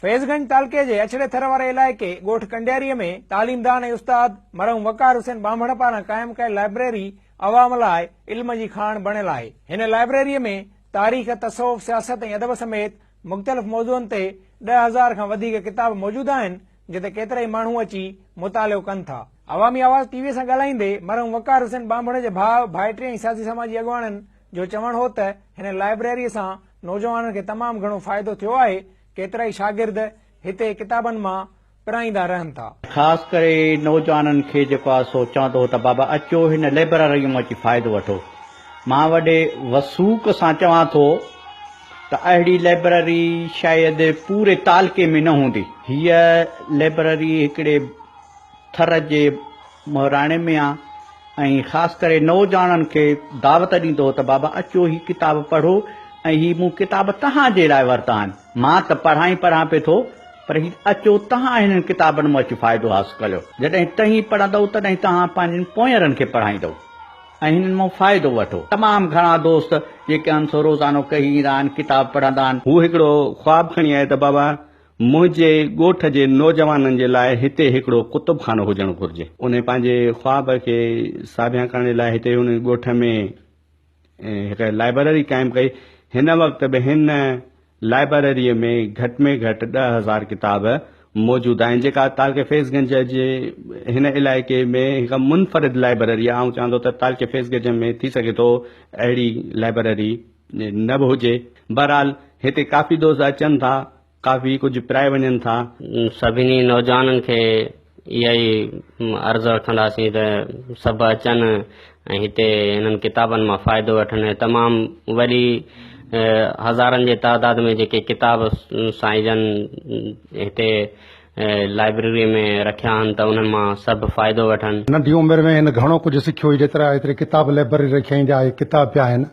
فيض گنج تعلقي جي اڇڙي ٿر واري علائقي ڳوٺ ڪنڊياري ۾ تعليمدان ۽ استاد مرحوم وقار حسين ٻانڀڻ پاران قائم ڪيل لائبريري عوام لاء علم جي کاڻ بڻيل آهي. هن لائبريري ۾ تاريخ، تصوف، سياست ۽ ادب سميت مختلف موضوعن تي 10,000 کان وڌيڪ ڪتاب موجود آهن، جتي ڪيترائي ماڻهو اچي مطالعو ڪن ٿا. عوامي آواز ٽي وي سان ڳالهائيندي مرحوم وقار حسين ٻانڀڻ جي ڀاء، ڀائٽي ۽ سياسي سماجي اڳواڻن جو چوڻ هو ته هن لائبريري سان نوجوانن کي تمام گهڻو فائدو ٿيو آهي، ڪيترائي شاگرد هتي ڪتابن مان پرائيندا رهن ٿا. خاص ڪري نوجوانن کي جيڪو آهي سو چوندو هو ته بابا اچو هن لئبرريء مان اچي فائدو وٺو. مان وڏي وثوق سان چوان ٿو ته اهڙي لئبرري شايد پوري تعلقي ۾ نه هوندي. هيء لئبرري هڪڙي ٿر جي مهراڻي ۾ آ ۽ خاص ڪري نوجوانن کي دعوت ڏيندو هو ته بابا اچو هي ڪتاب پڙهو ۽ هي مون ڪتاب توهان جي لاء ورتا آهن مان ته پڙهان ئي پڙهان پئي ٿو پر هي اچو توهان هنن ڪتابن مان اچي فائدو حاصل ڪريو جڏهن توهين پڙهندؤ تڏهن توهان پنهنجن پوئينرن کي پڙهائيندؤ ۽ هنن مان فائدو وٺو. تمام گهڻا دوست جيڪي آهن سو روزانو ڪهي ايندا آهن ڪتاب پڙهندا آهن. هو هڪڙو خواب کڻي آيو ته بابا منهنجي ڳوٺ جي نوجوانن جي لاء هتي هڪڙو ڪتب خانو هجڻ گهرجي. انهي پنهنجي خواب کي ساڀيان ڪرڻ جي لاء هتي ان ڳوٺ ۾ هڪ لائبرري قائم ڪئي. هن وقت به هن لائبرريء ۾ گهٽ ۾ گهٽ 10,000 ڪتاب موجود آهن، جيڪا تعلقي فيض گنج جي هن علائقي ۾ هڪ منفرد لائبرري آهي. آئون چوان ٿو ته تعلقي فيض گنج ۾ ٿي سگهي ٿو اهڙي لائبرري نه به هجي. بهرحال هتي ڪافي دوست اچن ٿا. ڪافي ڪجهه پرائي وڃن ٿا. سڀني نوجوانن کي اها ئي عرض رکنداسين ته سڀ اچن ۽ هتي انهن ڪتابن مان فائدو وٺن ۽ تمام وڏي هزارن جي تعداد ۾ جيڪي ڪتاب سائين جن هتي لائبريري ۾ رکيا آهن ته انهن مان سڀ فائدو وٺن. ننڍي عمر ۾ هن گهڻو ڪجهه سکيو هي جيترا ايتري ڪتاب لئبرري رکيائين جا هي ڪتاب پيا آهن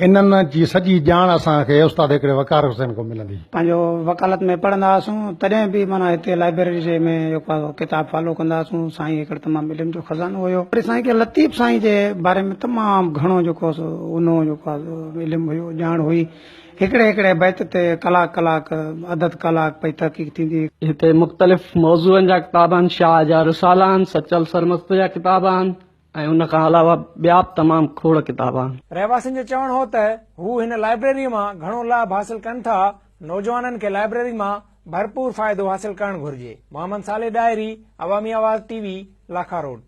انهن جي سڄي ڄاڻ اسان کي استاد هڪڙي وقار حسين کان ملندي. پنهنجو وڪالت ۾ پڙهندا هئاسون تڏهن به معنيٰ هتي لائبريري جي ۾ جيڪو آهي سو ڪتاب فالو ڪندا هئاسون سائين هڪڙو تمام علم جو خزانو هيو وري سائين کي لطيف سائين جي باري ۾ تمام گهڻو جيڪو آهي سو اونهو جيڪو آهي سو علم هيو ڄاڻ هئي هڪڙي هڪڙي بيت تي ڪلاڪ ڪلاڪ اڌ اڌ ڪلاڪ پئي تحقيق ٿيندي هئي. هتي مختلف موضوعن جا ڪتاب آهن، شاهه جا رسالا آهن، سچل سرمست جا ڪتاب آهن ۽ ان کان علاوه ٻيا به تمام کوڙ ڪتاب آهن. رهواسين جو چوڻ هو ته هو هن لائبريري مان گهڻو لاڀ حاصل ڪن ٿا، نوجوانن کي لائبريري مان ڀرپور فائدو حاصل ڪرڻ گهرجي. Muhammad Saleh Dahri, Awami Awaz T V, Lakha road.